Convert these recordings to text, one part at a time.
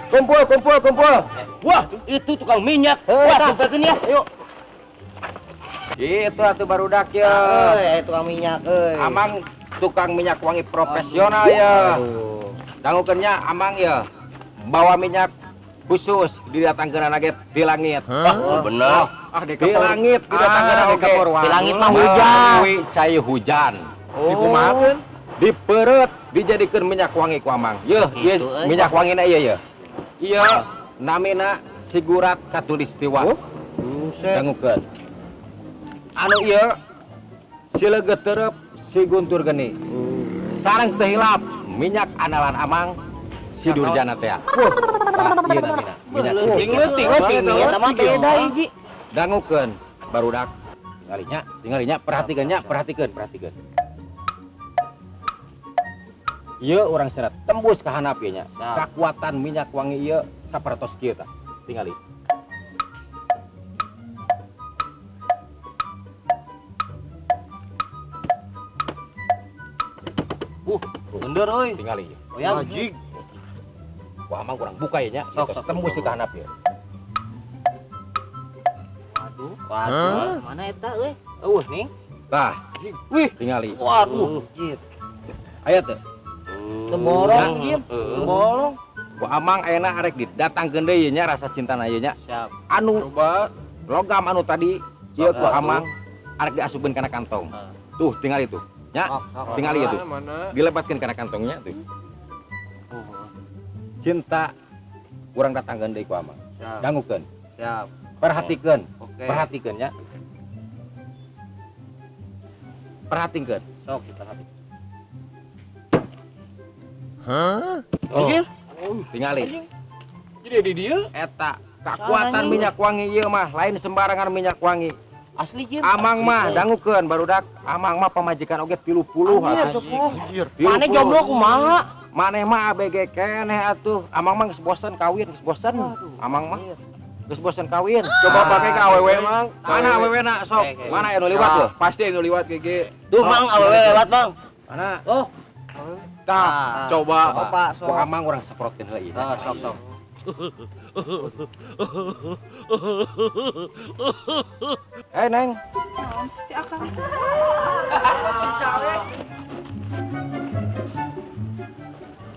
Kumpul, kumpul, kumpul. Wah, itu tukang minyak. Wah, sampeurkeun ya. Ayo. Itu atuh barudak ya. Euy, tukang minyak euy. Amang tukang minyak wangi profesional ya. Dangukeun nya amang ya. Bawa minyak khusus didatangkeun ge di langit. Wah, bener. Ah, di langit didatangkeun oge. Di langit mah hujan. Kuwi cai hujan. Dikumahakeun? Dipeureut dijadikeun minyak wangi ku amang. Yeuh, ieu minyak wangina ieu ya. Iya, namina Sigurat Katulistiwa. Buset. Dangukeun. Anu ieu sileugeut terep si guntur geni. Sareng teu hilap minyak andalan amang si Durjana teh. Wah, ieu namina minyak Leutik leutik eta mah beda hiji. Dangukeun barudak. Tinggalinya, tinggalinya, perhatikeun nya, perhatikeun, perhatikeun. Ieu urang serat tembus ka handap ieu nya. Kakuatan minyak wangi ieu sapertos kieu tah. Tingali. Bener euy. Tingali ieu. Oh ya, jig. Wah, amang kurang buka ieu nya. Tembus ka handap ieu. Waduh, waduh, mana eta euy? Eueuh ning. Tah. Wih, tingali. Waduh, jit. Aya teu? Teborong jim, tebolong. Ku amang ayeuna arek didatangkeun deui nya rasa cintana ieu nya. Siap. Anu logam anu tadi ieu ku amang arek diasupkeun kana kantong. Tuh tingali tuh. Nya, tingali ieu tuh. Dilepatkeun kana kantongnya tuh. Cinta urang datangkeun deui ku amang. Dangukeun. Siap. Perhatikeun. Perhatikeun nya. Perhatikeun. Sok diperhatikeun. Hah? Oh, tingali. Jadi di dieu eta kekuatan minyak wangi ieu mah lain sembarangan minyak wangi. Asli jeung amang mah dangukeun barudak, amang mah pamajikan oge 30 atuh. Mane jomblo kumaha? Maneh mah ABG keneh atuh. Amang mah geus bosen kawin, geus bosen. Amang mah geus bosen kawin. Coba pake ka awewe mang. Mana awewe na sok? Mana anu liwat tuh? Pasti anu liwat gege. Tuh mang awewe lewat mang. Mana? Oh. Tah, coba. Ku amang urang semprotkeun heula ieu. Heeh, sok sok. Eh, Neng. Naon si Akang?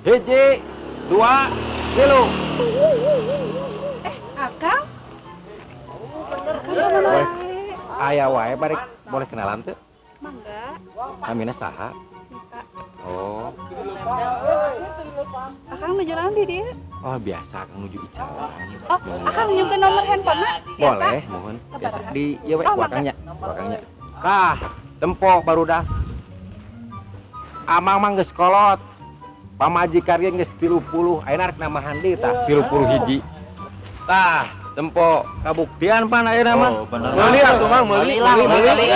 Hiji, dua, tilu. Eh, Akang? Bener. Aya wae bari boleh kenalan teu? Mangga. Namina saha? Oh. Akang nuju naon di dieu? Oh, biasa Akang nuju icalan. Oh, Akang nyungkeun nomor handphone-na? Boleh, mohon. Biasa di ieu we ku Akangnya, ku Akangnya. Tah, tempo barudak. Amang mah geus kolot. Pamajikan ge geus 30, ayeuna rek nambahan deui tah 31. Tah, tempo kabuktian pan ayeuna mah. Meuli atuh mang, meuli, meuli, meuli.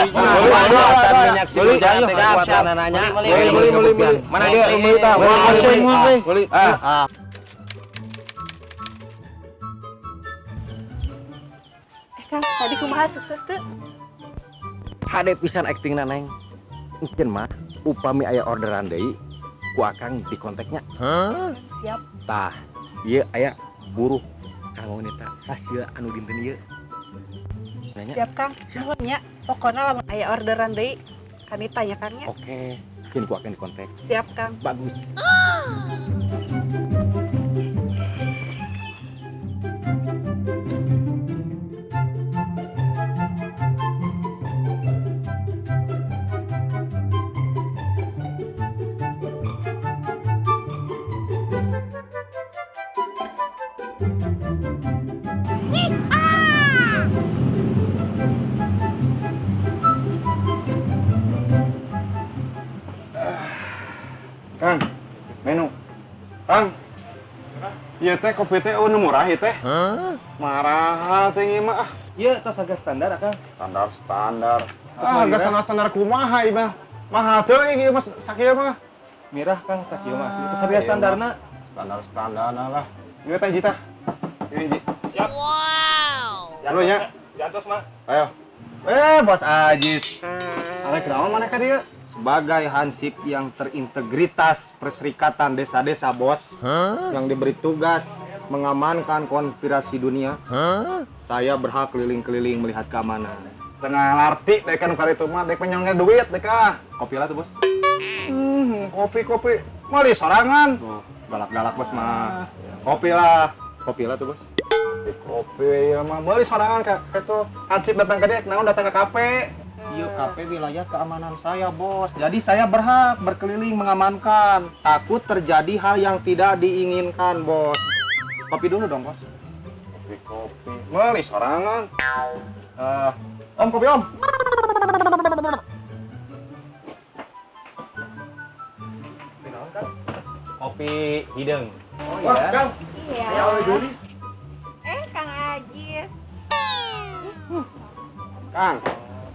Minyak si hujan teh kekuatanana nya. Meuli, meuli, meuli. Mana dia? Meuli tah. Meuli. Ah. Eh Kang, tadi kumaha sukses teu? Hade pisan aktingna Neng. Mungkin mah upami aya orderan deui ku Akang di kontaknya. Siap. Tah, ieu aya buruh kanggo nita hasil anu dinten ieu. Nanya. Siap Kang. Nuhun nya. Pokona lamun aya orderan deui kanita nya Kang nya. Oke, mungkin ku Akang di kontak. Siap Kang. Bagus. Kang, menu. Kang, ieu teh kopi teh eueuh nu murah ieu teh. Marah teh ieu mah. Ieu tos harga standar Akang. Standar standar. Ah, harga standar standar kumaha ieu mah. Mahal teuing ieu mah sakieu mah. Mirah Kang sakieu mah asli. Itu sabia standarna. Standar-standarna lah. Ieu teh jita. Ieu hiji. Siap. Wow. Dulu nya. Diantos mah. Ayo. Bos Ajis. Arek naon maneh ka dieu? Sebagai hansip yang terintegritas perserikatan desa-desa, bos, yang diberi tugas mengamankan konspirasi dunia, saya berhak keliling-keliling melihat keamanan. Tengah larti dek kan kali itu mah dek menyangka duit dek ah. Kopi lah tuh, bos. Kopi-kopi. Meuli sorangan. Tuh, galak-galak bos mah. Kopi lah. Kopi lah tuh, bos. Kopi ya mah meuli sorangan ka itu hansip datang ke dia naon datang ke kafe. Iya, kafe wilayah keamanan saya, bos. Jadi saya berhak berkeliling mengamankan. Takut terjadi hal yang tidak diinginkan, bos. Kopi dulu dong, bos. Kopi-kopi. Meuli sorangan. Om, kopi om. Kopi hidung. Oh, iya. Kang. Iya. Kang Ajis. Kang.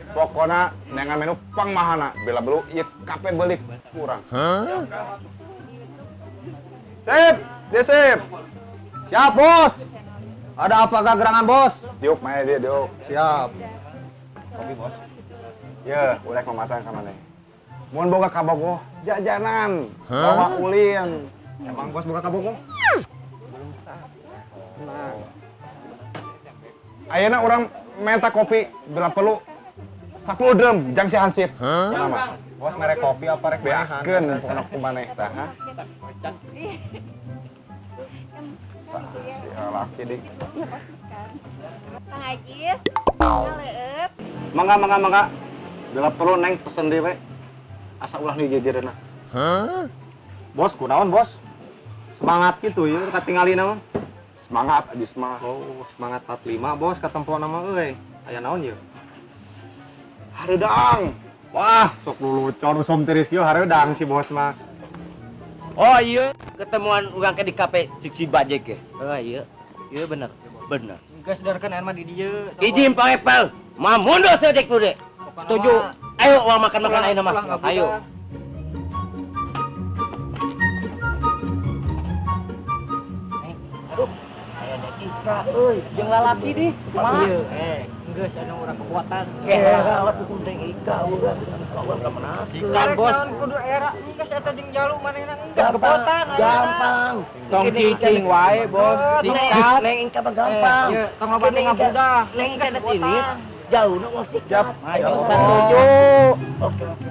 Pokoknya dengan menu pangmahana bila belu ieu kape beli kurang. Sip, dia sip. Siap, bos. Ada apakah gerangan, bos? Diuk mae dia diuk. Siap. Kopi, bos. Ye, udah mamatan ka maneh. Mun boga kabogoh jajanan, bawa ulin. Emang bos boga kabogoh? Nah. Ayeuna urang minta kopi bila perlu 10 drum jang si hansip. Kenapa? Bos merek kopi apa rek beaskeun pokona ku maneh tah. Si laki di. Kang Ajis, ngaleueup. Mangga mangga mangga. Bila perlu neng pesen deui we. Asa ulah nu jejereuna. Bos kunaon, bos? Semangat gitu ya katingali naon? Semangat Ajis mah. Oh, semangat 45 bos katempona mah euy. Aya naon ieu? Hareudang. Wah, sok lulucon usum tiris kieu hareudang si bos mah. Oh iya, ketemuan urang ke di kafe cik si Bajek ge. Oh iya. Iya bener. Bener. Geus darkeun ayeuna mah di dieu. Izin Pak Epel, mah mundur sedek bude. Setuju. Ayo urang makan-makan ayeuna mah. Ayo. Aduh, aya Ika euy, jeung lalaki di. Kumaha? Geus anu urang kekuatan. Kela pukul deng Ika urang urang ka menaskeun. Sikat bos. Kudu era geus eta jeung jalu manehna geus kekuatan. Gampang. Tong cicing wae bos. Sikat. Neng Ika mah gampang. Tong loba teh ngabudah. Neng Ika di sini jauh nu sikat. Siap. Setuju. Oke oke.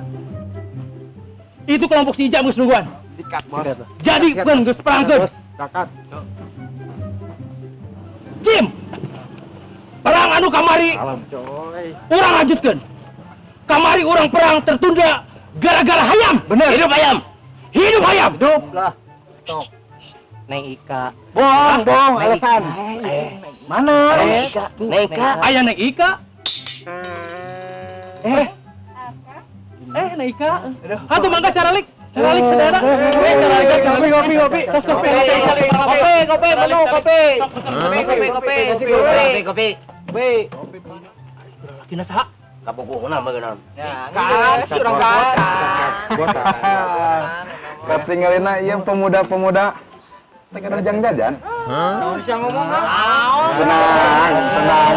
Itu kelompok si Ijam geus nungguan. Sikat bos. Jadi keun geus perangkeun. Sikat. Jim. Perang anu kamari. Alam coy. Urang lanjutkeun. Kamari urang perang tertunda gara-gara hayam. Bener. Hidup hayam. Hidup hayam. Hidup lah. Neng Ika. Bohong, bohong alasan. Mana? Neng Ika. Neng Ika. Aya Neng Ika. Neng Ika. Atuh mangga caralik. Caralik sadayana. Caralik, caralik. Kopi, kopi. Sok sok kopi, kopi, kopi, menu kopi. Kopi, kopi, kopi, kopi. Kopi. Lalakina saha? Kabogohna mah geunan. Kan, surang kan. Katinggalina ieu pemuda-pemuda teh kada jang jajan. Naon sia ngomong ah? Tenang, tenang, tenang,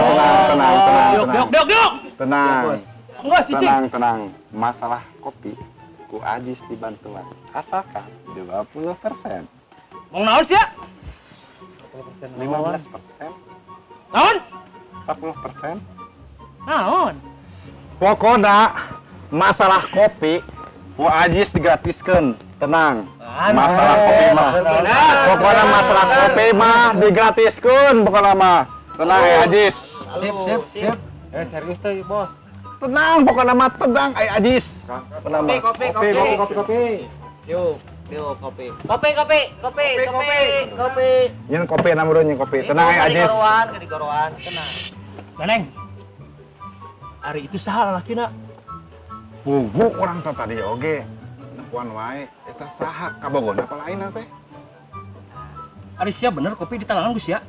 tenang, tenang. Dok, dok, dok. Tenang. Enggak, cicing. Tenang, tenang. Masalah kopi ku Ajis dibantuan. Asalkan 20%. Mau naon sia? 15%. Naon? 10%. Naon? Pokoknya masalah kopi ku Ajis digratiskeun. Tenang. Masalah kopi mah. Pokoknya masalah kopi mah digratiskeun pokoknya mah. Tenang ya Ajis. Sip, sip, sip. Serius teh, bos. Tenang pokoknya mah tenang ay Ajis. Tenang mah. Kopi, kopi, kopi, kopi, kopi. Yuk, yuk kopi. Kopi, kopi, kopi, kopi, kopi. Nyen kopi namanya nyen kopi. Tenang ay Ajis. Ke digoroan, tenang. Neneng. Ari itu saha lalakina? Pugu urang teh tadi oge. Nempuan wae eta saha kabogona apa lain teh? Ari sia bener kopi ditalangan ku sia.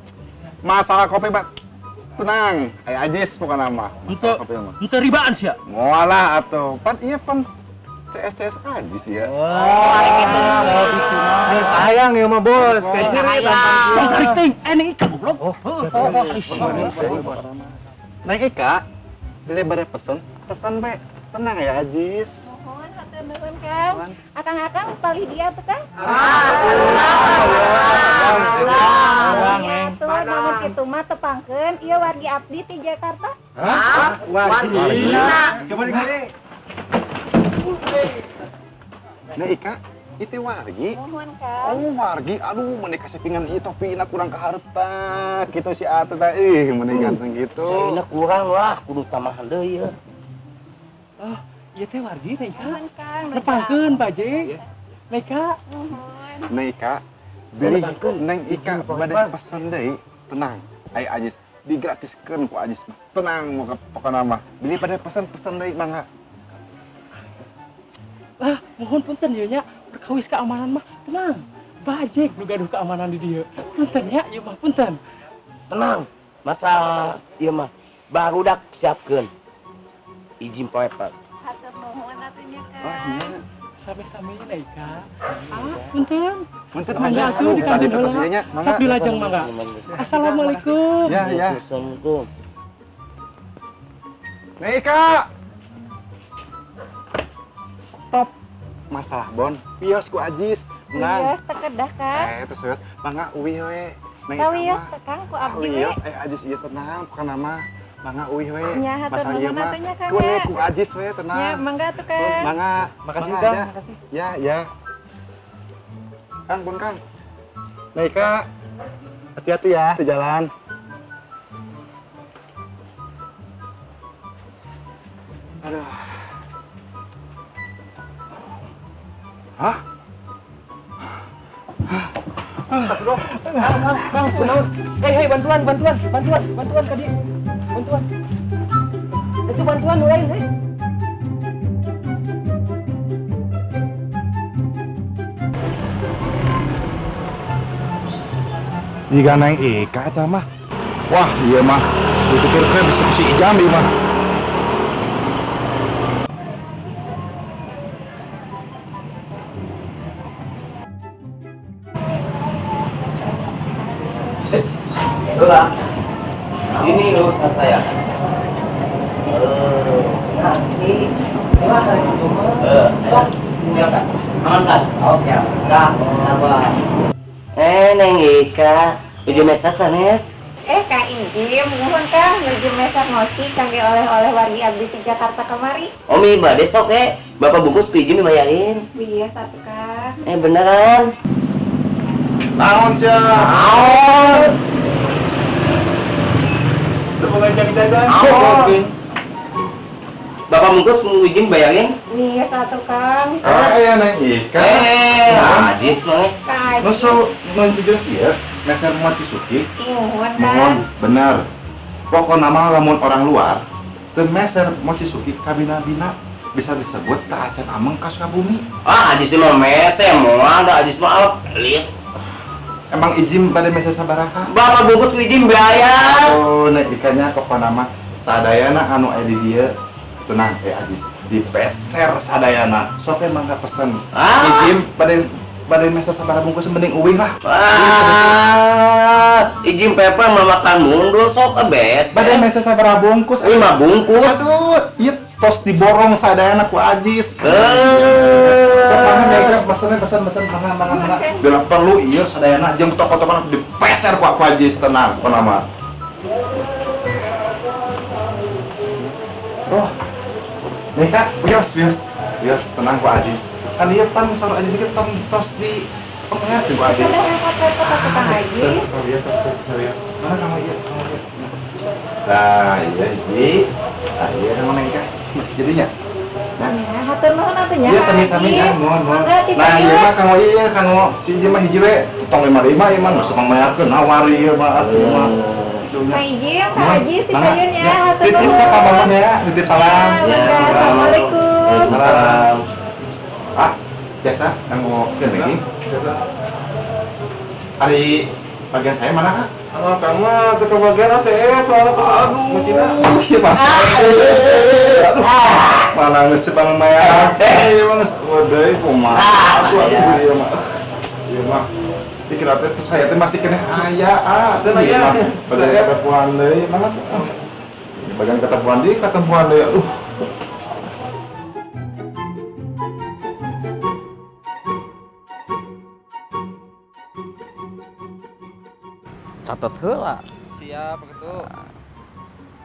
Masalah kopi Pak. Tenang, ay Ajis pokokna mah. Henteu ribaan sia. Moal lah atuh. Pan ieu pan CS-CS aja sih ya. Wah, hayang ya mah bos, kecil ya. Tarik ting, Neng Ika goblok. Oh, Neng Ika, beli bare pesen, pesan be. Tenang ya Ajis. Mohon hatur nuhun Kang. Akang-akang palih dia tuh Kang. Alhamdulillah. Tuh namun kitu mah tepangkeun ieu wargi abdi ti Jakarta. Hah? Wargi. Coba dikali. Neng Ika, itu wargi. Mohon Kang. Oh wargi, aduh meni kasih pingan ieu topina kurang kaharep tah. Kitu si Ate tah ih meni ganteng gitu. Caina kurang lah, kudu tambahan deui ieu. Oh, ieu teh wargi Neng Ika. Mohon Kang. Tepangkeun Pak Jek. Neng Ika. Mohon. Neng Ika, beli Neng Ika bade pesen deui, tenang. Ai Ajis digratiskeun ku Ajis mah. Tenang muka pokona mah. Beli pada pesen-pesen deui mangga. Ah, mohon punten ieu nya, perkawis keamanan mah tenang. Bajek nu gaduh keamanan di dieu. Punten nya, ieu mah punten. Tenang, masalah ieu mah barudak siapkeun. Izin poe Pak. Hatur nuhun atuh nya Kang. Sami-sami Neng Ika. Ah, punten. Punten mangga atuh di kantor heula. Sok dilajeng mangga. Assalamualaikum. Ya, ya. Assalamualaikum. Neng Ika. Stop. Masalah bon, wios ku Ajis. Wios teu kedah Kang. Terus wios, mangga uih we. Neng Ika. Sawios teh Kang ku abdi we. Wios, Ajis ieu tenang pokona mah. Mangga uih we. Nya hatur nuhun atuh nya Kang. Ku Ajis we tenang. Nya mangga atuh Kang. Mangga. Makasih Kang, makasih. Ya, ya. Kang, pun Kang. Neng Ika, hati-hati ya di jalan. Aduh. Hah? Astagfirullah. Kang, Kang, kunaon? Hei, bantuan, bantuan, bantuan, bantuan ka dieu. Bantuan. Itu bantuan nu lain, hei. Jika Neng Ika eta mah. Wah, ieu mah dipikirkeun bisa si Ijam ieu mah. Lah, ini urusan saya. Nah, ini aman kan? Oke, enggak. Neng Ika, nuju mesa sanes? Kang Ijim, nuhun Kang, nuju mesa mochi kangge oleh-oleh wargi abdi di Jakarta kamari. Omi, bade sok bapak bungkus ku Ijim dibayarin. Biasa tuh Kang. Beneran. Naon sia? Naon? Bapak bungkus mau izin bayarin? Iya satu Kang. Iya Neng Ika. Ajis mah. Nusu nuju ieu meser mochisuki. Nuhun Kang. Bener. Pokona mah lamun orang luar teu meser mochisuki kabina-bina bisa disebut teu acan ameng ka Sukabumi. Ah, Ajis mah meser moal da Ajis mah pelit. Emang izin pada meser sabaraha? Bapak bungkus izin bayar. Oh, Neng Ikanya pokona mah sadayana anu aya di dieu tenang Ajis dipeser sadayana. Sok emang mangga pesen. Izin pada meser sabaraha bungkus mending uwih lah. Izin pepe mah makan mundur sok bes. Bade meser sabaraha bungkus? 5 bungkus. Aduh, ieu tos diborong sadayana ku Ajis. Sok mangga Neng Ika pesen pesen mangga mangga mangga. Bila perlu ieu sadayana jeung toko-toko dipeser ku Ajis tenang pokona mah. Oh, Neng Ika, wios, wios, wios, tenang ku Ajis. Kan ieu pan saur Ajis ge tong tos di pengerti ku Ajis. Udah repot-repot atuh Kang Ajis. Tos, tos, tos, mana kamu ieu? Nah, iya hiji. Nah, iya kamu Neng Ika. Jadinya. Nah, hatur nuhun atuh nya. Iya, sami-sami ya, nuhun, nuhun. Nah, ieu mah kanggo ieu kanggo si ieu mah hiji we, tong 55 ieu mah geus pangmayarkeun nawari ieu mah atuh mah. Kang Ijim, Kang Ajis, dipayun ya, hatur nuhun. Titip ka mamah ya, titip salam. Ya, assalamualaikum. Waalaikumsalam. Ah, biasa kanggo keun lagi. Ari Bagian saya mana, Kak? Ah, kamu mah ke bagian ACF soalnya pas. Aduh, iya pas. Aduh. Mana geus bang maya. Eh, ieu mah geus waduh kumaha. Aduh, aduh ieu mah. Ieu mah. Dikira teh saya teh masih keneh aya, ah, teu aya. Bagian ketemuan deui, mana? Bagian ketemuan deui, ketemuan deui. Aduh. Catat heula. Siap, begitu.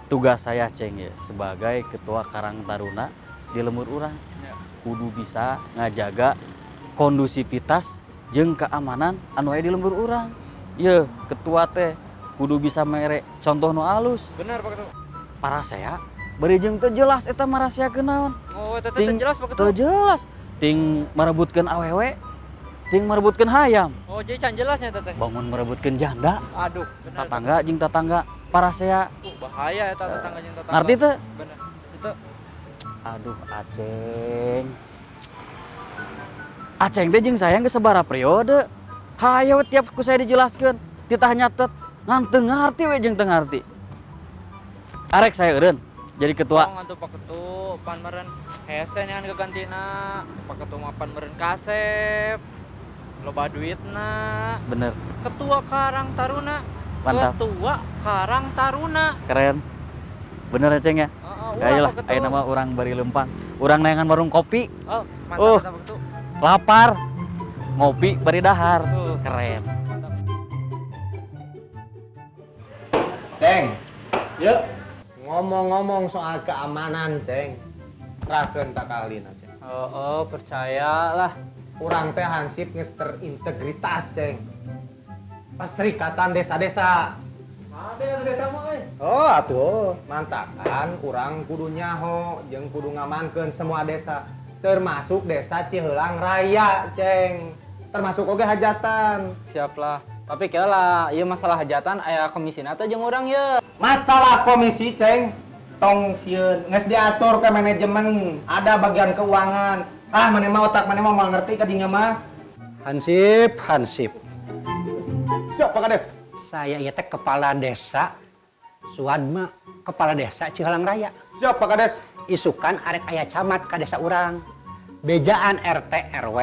Tugas saya Ceng ya sebagai ketua Karang Taruna di lembur urang. Ya. Kudu bisa ngajaga kondusivitas jeung keamanan anu aya di lembur urang. Ye, ketua teh kudu bisa mere contoh nu alus. Benar, Pak Ketua. Parasea bari jeung teu jelas eta marasea kunaon. Oh, eta teu jelas, Pak Ketua. Teu jelas. Ting merebutkeun awewe, ting merebutkeun hayam. Oh, jadi can jelasnya teteh. Bangun merebutkeun janda. Aduh, bener. Tetangga jeung tetangga parasea. Bahaya eta tetangga jeung tetangga. Ngerti teu? Bener. Itu. Aduh, Aceng. Aceng teh jeung saya geus sabaraha periode. Hayo tiap ku saya dijelaskeun, titah nyatet, ngan teu ngarti we jeung teu ngarti. Arek saya eureun jadi ketua. Oh, ngantuk Pak Ketua, pan meureun hese nyan kegantina. Pak Ketua mah pan meureun kasep. Loba duitna. Bener. Ketua Karang Taruna. Mantap. Ketua Karang Taruna. Keren. Bener ya, Ceng ya? Ayolah, ayo nama orang bari lempang. Urang neangan warung kopi. Oh, mantap, mantap Ketua. Lapar. Ngopi bari dahar. Keren. Mantap. Ceng. Yuk. Ngomong-ngomong soal keamanan, Ceng. Rakeun ka kahlina, Ceng. Oh, percayalah. Urang teh hansip geus terintegritas, Ceng. Perserikatan desa-desa. Ada desa mah euy. Oh, atuh, mantap kan urang kudu nyaho jeung kudu ngamankeun semua desa, termasuk desa Ciheulang Raya, Ceng. Termasuk oge hajatan. Siaplah. Tapi kira lah, ieu masalah hajatan aya komisina teh jeung urang ye. Masalah komisi, Ceng, tong sieun geus diatur ke manajemen, ada bagian keuangan. Ah, maneh mah otak maneh mah moal ngerti ka dinya mah. Hansip, Hansip. Siap, Pak Kades. Saya ieu teh kepala desa Suadma, kepala desa Ciheulang Raya. Siap, Pak Kades. Isukan arek aya camat ka desa urang. Bejaan RT RW,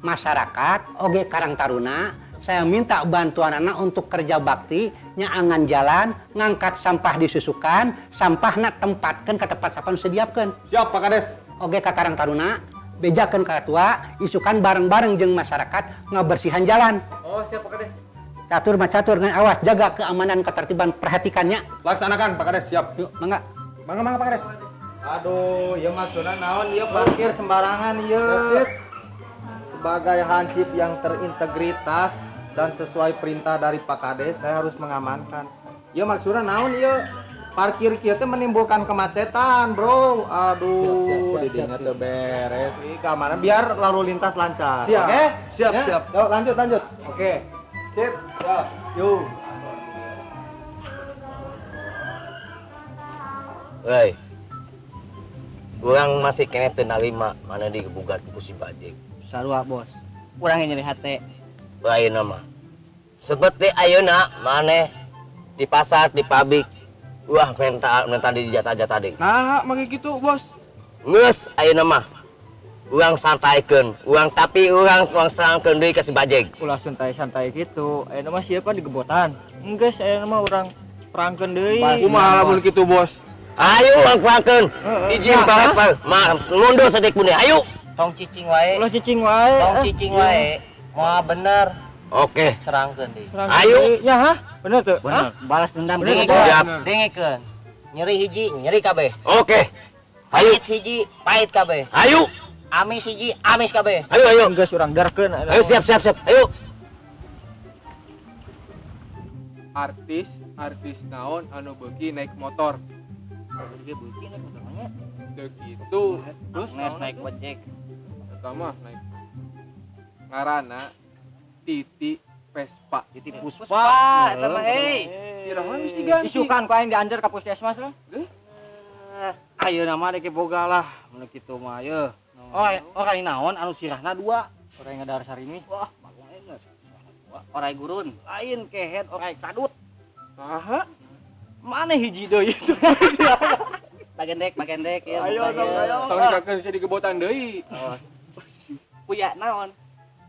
masyarakat, oge Karang Taruna, saya minta bantuan anak untuk kerja bakti, nyaangan jalan, ngangkat sampah disusukan, sampahna tempatkeun ka tempat sampah nu sediakeun. Siap, Pak Kades. Oge ka Karang Taruna, bejakeun ka ketua, isukan bareng-bareng jeung masyarakat ngabersihan jalan. Oh, siap, Pak Kades. Catur mah catur, ngan awas jaga keamanan ketertiban perhatikannya. Laksanakan, Pak Kades, siap. Yuk, mangga. Mangga, mangga, Pak Kades. Aduh, ieu maksudna naon ieu parkir sembarangan ieu. Sebagai hansip yang terintegritas dan sesuai perintah dari Pak Kades, saya harus mengamankan. Ieu maksudna naon ieu? Parkir kieu teh menimbulkan kemacetan, Bro. Aduh, didinya teu beres. Keamanan biar lalu lintas lancar. Siap. Oke? Siap, ya? Siap. Yuk, lanjut, lanjut. Oke. Sip. Siap. Yuk. Hei. Urang masih keneh teu narima mana digebugan ku si Bajek. Sarua, Bos. Urang nyeri hate. Ayeuna mah. Seperti ayeuna maneh di pasar, di pabrik. Wah, minta di jatah-jatah deui. Nah, make kitu, Bos. Geus ayeuna mah. Urang santaikeun, urang tapi urang serangkeun deui ka si Bajek. Ulah santai-santai kitu. Ayeuna mah siapa digebotan. Geus ayeuna mah urang perangkeun deui. Kumaha lamun kitu, Bos? Ayo urang perangkeun. Izin Pak, mah mundur sadeuk bunde. Ayo. Tong cicing wae. Ulah cicing wae. Tong cicing wae. Moal bener. Oke. Serangkeun deui. Ayo. Ya, hah? Bener tuh. Bener. Balas dendam Siap. Dengekeun. Nyeri hiji, nyeri kabeh. Oke. Ayo. Pahit hiji, pahit kabeh. Ayo. Amis hiji, amis kabeh. Ayo, ayo. Geus urang darkeun. Ayo, siap, siap, siap. Ayo. Artis, artis naon anu beuki naik motor. Beuki naik motor nya. Teu kitu. Terus naik ojek. Eta mah naik ngaranna Titi Vespa. Titi Puspa eta mah hei. Iraha geus diganti. Isukan ku aing diantar ka puskesmas lah. Ayeuna mah dek boga lah mun kitu mah yeuh. Oh, oh kali naon anu sirahna dua. Urang ngadahar sarimi. Wah, bagong aing sirahna dua. Orai gurun. Lain kehed orai kadut. Saha? Mana hiji deui itu? Bagendek ya. Ayo ayo. Tong dikakeun sia digebotan deui. Kuya naon?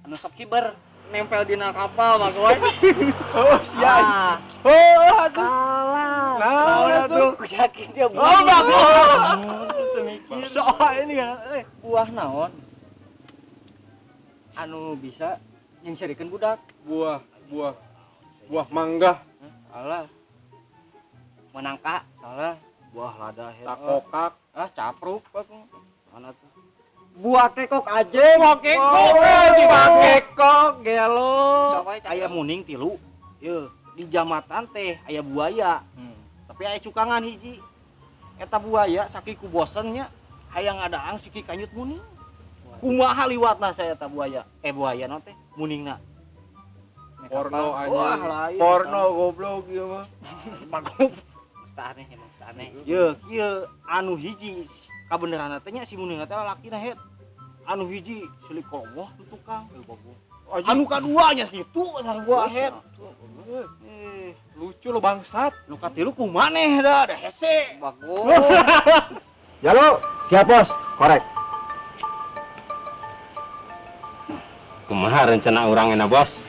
Anu sok kiber nempel dina kapal mah goy. Oh sia. Oh atuh. Salah. Naon atuh? Kuya geus dia. Oh bagus. Teu mikir. Soal ini ya. Buah naon? Anu bisa nyengserikeun budak. Buah mangga. Salah. Menangka, salah. Buah lada head. Takokak, ah capruk mana tuh? Buah kekok aja. Buah kekok, buah kekok gelo. Aya muning tilu. Yeuh, di jambatan teh aya buaya. Tapi aya cukangan hiji. Eta buaya saking ku bosennya hayang ngadaang siki kanyut muning. Kumaha liwatna saya eta buaya? Buaya naon teh? Muningna. Porno aja. Porno goblok ieu mah. Aneh emang aneh. Ye, kieu anu hiji kabeneranna teh nya si muningna teh lalakina het. Anu hiji silik kolomoh nu tukang. Anu kadua nya kitu sarua het. Lucu lo bangsat. Nu katilu kumaneh da, da hese. Bagus. Ya lo, siap bos. Korek. Kumaha rencana urang enak bos?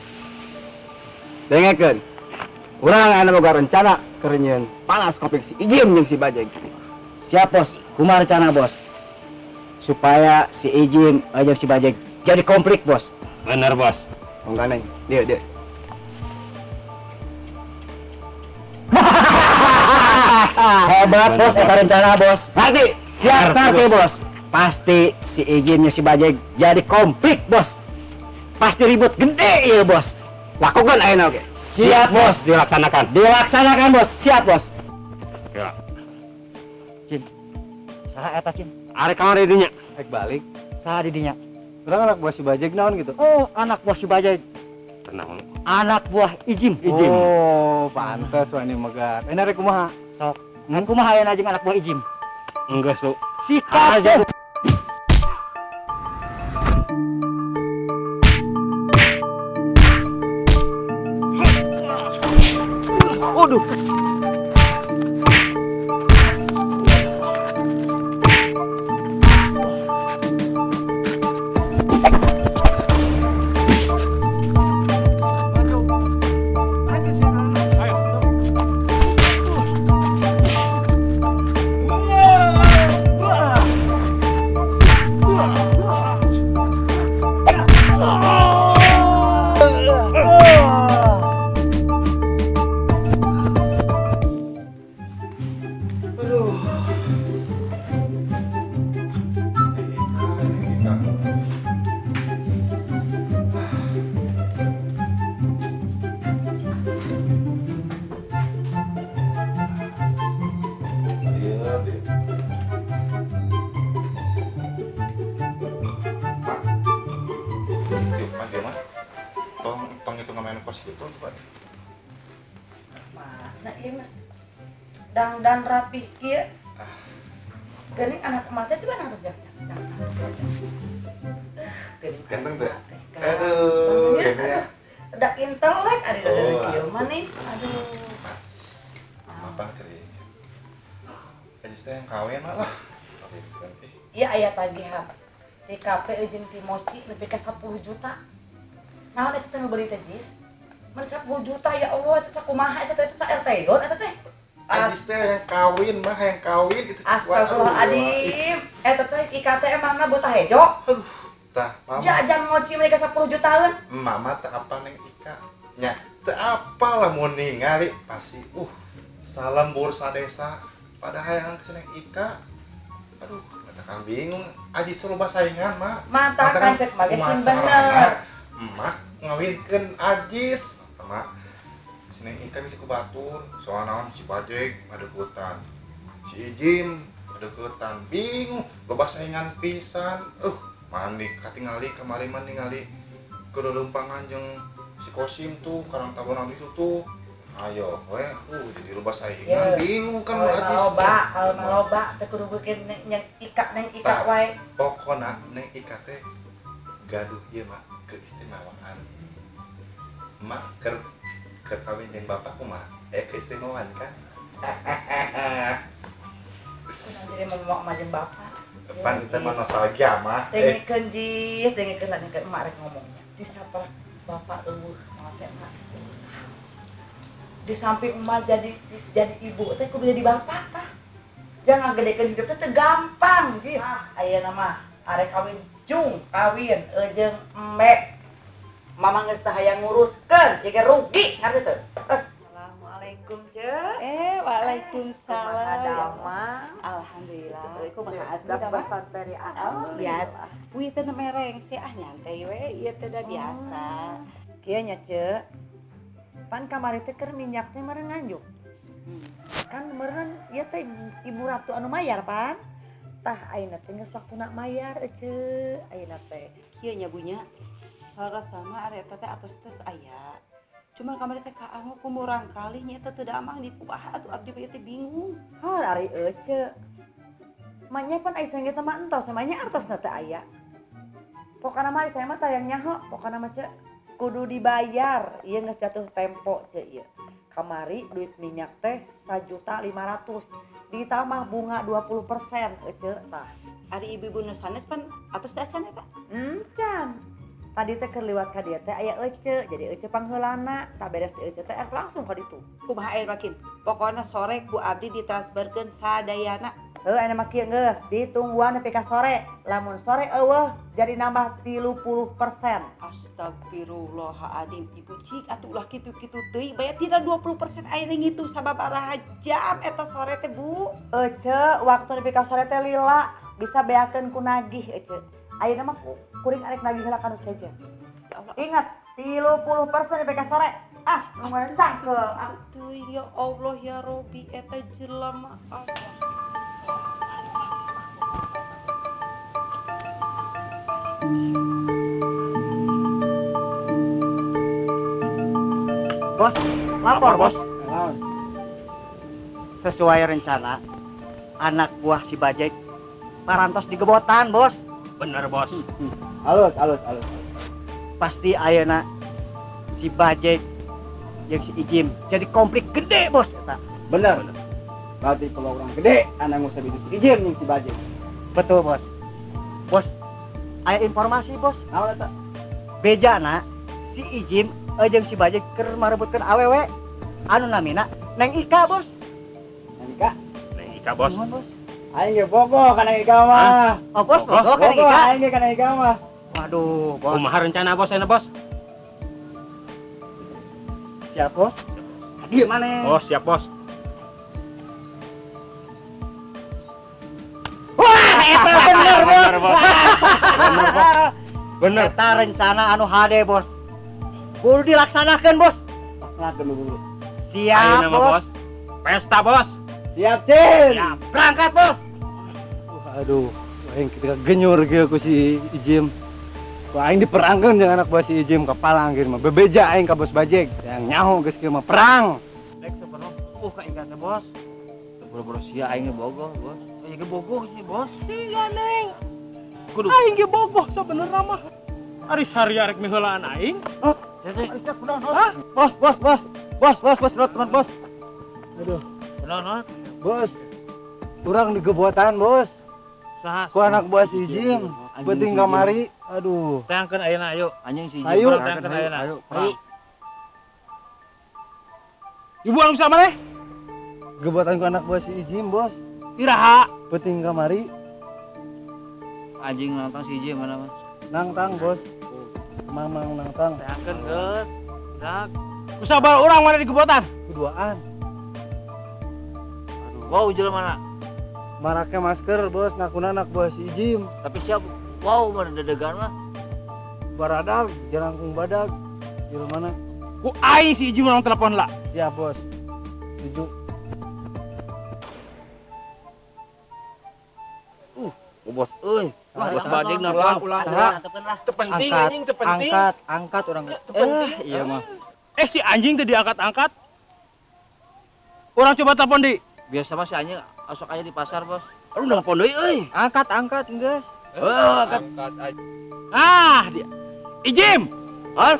Dengekeun. Urang aya boga rencana keur nyieun panas kopi si Ijim jeung si Bajeg. Siap bos, kumaha rencana bos? Supaya si Ijim jeung si Bajeg jadi konflik bos. Bener bos. Monggo neng, dia dia. Hebat bos, eta rencana bos. Nanti siap nanti bos. Pasti si Ijim jeung si Bajeg jadi konflik bos. Pasti ribut gede ya bos. Lakukan ayeuna oke. Siap bos, dilaksanakan. Dilaksanakan bos, siap bos. Ya. Cin. Saha eta Cin? Arek kamari dinya. Rek balik. Saha di dinya? Urang anak buah si Bajeg naon gitu. Oh, anak buah si Bajeg. Tenang. Anak buah Ijim. Ijim. Oh, pantes wani megat. Enak rek kumaha? Sok. Ngan kumaha ayeuna jeung anak buah Ijim? Enggeus lu. Sikat. Aja. Waduh. Dangdan rapih kieu. Geuning anak emak teh juga nangtung jak. Ganteng teh. Aduh, ganteng ya. Da intelek ari dari kieu mah nih. Aduh. Apa ceria? Ajis teh yang kawin lah. Iya aya tagihan. Di kafe jeung ti Mochi nepi ka 10 juta. Naon eta teh nu beuli teh Jis? Mun 10 juta ya Allah eta sakumaha eta teh sa-RT-on eta teh. Ajis teh yang kawin mah yang kawin itu. Astagfirullahaladzim. Eta teh IKT emangna buta hejo. Aduh, tah mama. Jajan mochi mereka 10 jutaan. Mama teh apa neng Ika? Nya, teh apa lah mun ningali pasti salam bursa desa pada hayang ke neng Ika. Aduh, mata kan bingung. Ajis loba saingan mah. Mata kan cek mah geus bener. Emak ngawinkeun Ajis. Mak si Neng Ika bisa ku batur, soal naon si Bajeg ngadeukeutan, si Ijim ngadeukeutan, bingung, loba saingan pisan. Mandi katingali kamari mah ningali kelelumpangan jeung si Kosim tuh Karang Taruna itu tuh. Ayo we, jadi loba saingan, bingung kan Ajis. Loba, kalau mah loba teh kudu bikin neng Ika, neng Ika wae. Pokona Neng Ika teh gaduh ieu mah keistimewaan. Emak keur kawin jeung bapak kumaha? Aya keistimewaan kan? Kunaon jadi mau emak jeung bapak? Pan kita mah nostalgia mah. Dengekeun Jis, dengekeun lah dengekeun emak rek ngomongnya. Di saprak bapak eueuh mah teh emak usaha. Di samping emak jadi ibu teh kudu jadi bapak tah. Jangan gedekeun hidup teh teu gampang, Jis. Ah, ayeuna mah arek kawin jung kawin jeung embe. Mama geus teu hayang nguruskeun, ieu ge rugi ngarti teu? Assalamualaikum, Ceu. Waalaikumsalam. Kumaha? Alhamdulillah. Kumaha atuh santeri biasa. Puy teh mereng sih ah nyantai we ieu teh da biasa. Kieu nya, Ceu. Pan kamari teh keur minyak teh meureun nganjuk. Kan meureun ieu teh Ibu Ratu anu mayar pan. Tah ayeuna teh geus waktuna mayar eceu ayeuna teh. Kieu nya bunya. Salah sama ari eta teh atos teh aya. Cuman kamari teh kaangu ku murang kali nya eta teu damang di kumaha atuh abdi teh bingung. Hor ari eceu. Manya pan ai saya mah entos, manya artosna teh aya. Pokona mah saya mah tayang nyaho, pokona mah ceu kudu dibayar. Ieu geus jatuh tempo ceu ieu. Kamari duit minyak teh 1.500.000 ditambah bunga 20% eceu tah. Ari ibu-ibu nu sanes pan atos teh acan eta? Encan. Tadi teh keur liwat ka dieu teh aya eceu, jadi eceu pangheulana, tah beres teh eceu teh langsung ka ditu. Kumaha aya makin? Pokona sore ku abdi ditransferkeun sadayana. Heuh aya mah kieu geus, ditungguan nepi ka sore. Lamun sore eueuh jadi nambah 30%. Astagfirullahaladzim, ibu cik atuh ulah kitu-kitu teuing, baya tidak 20% aya ngitu sababaraha jam eta sore teh, Bu. Eceu waktu nepi ka sore teh lila bisa beakeun ku nagih eceu. Ayeuna mah kuring arek nagih heula ka nu sejen. Ingat 30% nepi ka sore. Ah, nungguan cangkel. Teuing ya Allah ya Robi eta jelema. Bos, lapor bos. Sesuai rencana, anak buah si Bajek parantos digebotan bos. Bener bos. Halus, halus, halus. Pasti ayeuna si Bajek jeung si Ijim jadi konflik gede bos eta. Bener. Berarti kalau orang gede, anak ngusah itu si Ijim jeung si Bajek. Betul bos. Bos, aya informasi bos. Naon eta? Bejana si Ijim jeung si Bajek keur marebutkeun awewe anu namina Neng Ika bos. Neng Ika? Neng Ika bos. Nuhun, bos. Aing ge bogoh ka Neng Ika mah. Oh bos, bogoh ka Neng Ika. Aing ge ka Neng Ika mah. Waduh, bos. Kumaha rencana bos ayeuna bos? Siap bos. Kadieu maneh. Oh, siap bos. Wah, eta bener bos. Bener. Eta rencana anu hade bos. Kudu dilaksanakeun bos. Laksanakeun dulu. Siap bos. Pesta bos. Siap Cin. Siap. Berangkat bos. Aduh, aing ketika genyur kieu ku si Ijim. Wah, aing diperangkeun jeung anak buah si Ijim kepala anggir mah. Bebeja aing ka bos Bajek. Yang nyaho geus kieu mah perang. Rek saperno ka Ika teh bos. Boro-boro sia aing ge bogoh bos. Aing ge bogoh sih bos. Iya neng. Kudu. Aing ge bogoh sabenerna mah. Ari saria rek miheulaan aing. Oh, hah? Bos, bos, bos. Bos, bos, bos, bos, bos. Aduh. Kunaon? Bos. Urang digebotan, bos. Saha? Ku anak buah si Ijim. Penting kamari. Aduh. Tayangkeun ayeuna ayo. Anjing si Ijim. Ayo. Tayangkeun ayeuna. Ayo. Ayo. Ibu anu sama maneh? Gebotan ku anak buah si Ijim, bos. Iraha. Penting kamari. Anjing nangtang si Ijim mana, Mas? Nangtang, bos. Mamang nangtang. Tayangkeun geus. Dak. Ku sabar urang mana digebotan? Keduaan. Aduh, wow jelema mana? Marake masker, bos, ngakuna anak buah si Ijim. Tapi siap, wow mana dedegan mah. Baradag, jelangkung badag. Jelema mana? Ku aing si Ijim urang telepon lah. Siap, bos. Setuju. Bos euy. Bos Bajek na ulah ulah. Teu penting anjing, teu penting. Angkat, angkat urang. Iya mah. Si anjing teh diangkat-angkat. Urang coba telepon di. Biasa mah si anjing asok aja di pasar, bos. Aduh, nelpon deui euy. Angkat, angkat geus. Heuh, angkat. Ah, dia. Ijim. Hah?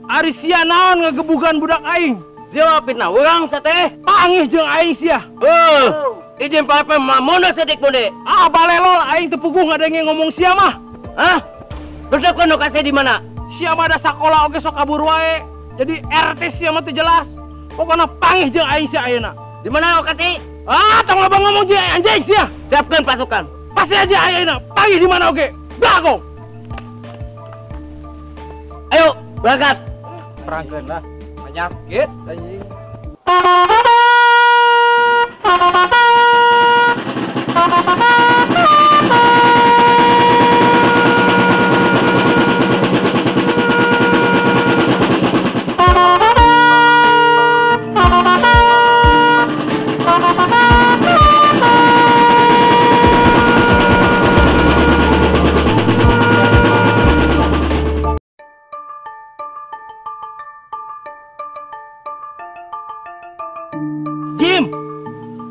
Ari sia naon ngagebugan budak aing? Sia fitnah urang sateh. Pangih jeung aing sia. Heuh. Izin papa mah mundur sedik munde. Ah balelol aing teu puguh ngadenge ngomong sia mah. Hah? Budak nu kasih di mana? Sia mah da sakola oge sok kabur wae. Jadi RT sia mah teu jelas. Pokona pangih jeung aing sia ayeuna. Di mana lokasi? Ah, tong loba ngomong jeung anjing sia. Siapkan pasukan. Pasti aja ayeuna. Pangih di mana oge? Bagong. Ayo, berangkat. Perangkeun lah. Penyakit anjing. Jim,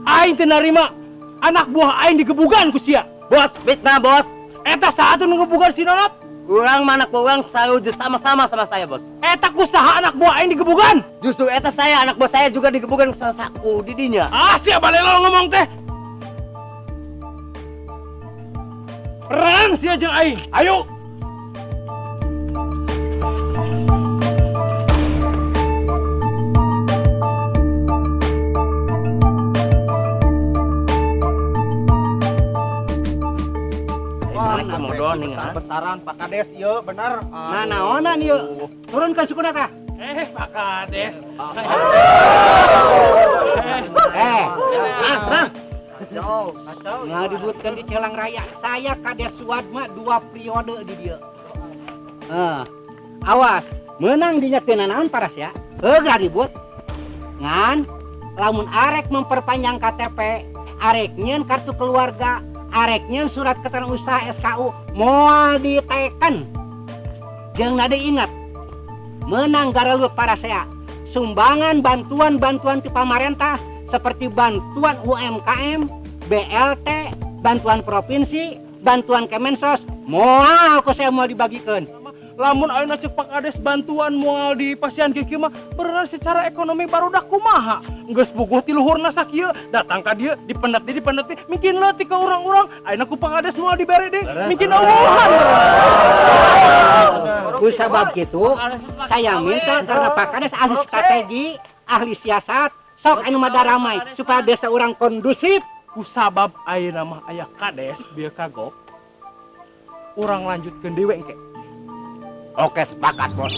aing teu narima anak buah aing digebugan ku sia. Bos, fitnah bos. Eta saha tuh nu ngebugan si Nonop? Urang mana kurang selalu sama-sama sama saya bos. Eta ku saha anak buah aing digebugan? Justru eta saya anak buah saya juga digebugan sama saku didinya. Ah, sia balelol ngomong teh. Perang sia jeung aing. Ayo. Besar-besaran Pak Kades ieu bener. Nah, naonan ieu? Turunkan sukuna tah. Pak Kades. Tenang. Kacau, kacau. Ngaributkeun di Celang Raya. Saya Kades Suadma 2 periode di dieu. Awas, menang dinya teu nanaon paras ya. Heuh ribut. Ngan lamun arek memperpanjang KTP, arek nyieun kartu keluarga, arek nyieun surat keterangan usaha SKU moal diteken. Jeung nade ingat, menang garelut parasea. Sumbangan bantuan-bantuan ti pamarentah seperti bantuan UMKM, BLT, bantuan provinsi, bantuan Kemensos, moal ku saya moal dibagikeun. Lamun ayeuna ceuk Pak Kades bantuan moal di pasian kieu mah bener secara ekonomi barudak kumaha. Geus puguh ti luhurna sakieu datang ka dieu dipendet dipendet mungkin leutik ka urang-urang ayeuna ku Pak Kades moal dibere deui mungkin eueuhan. Ku sabab kitu saya minta karena Pak Kades ahli strategi, ahli siasat, sok anu madaramai supaya desa urang kondusif. Ku sabab ayeuna mah aya Kades bieu kagok. Urang lanjutkeun deui engke. Oke, sepakat, bos.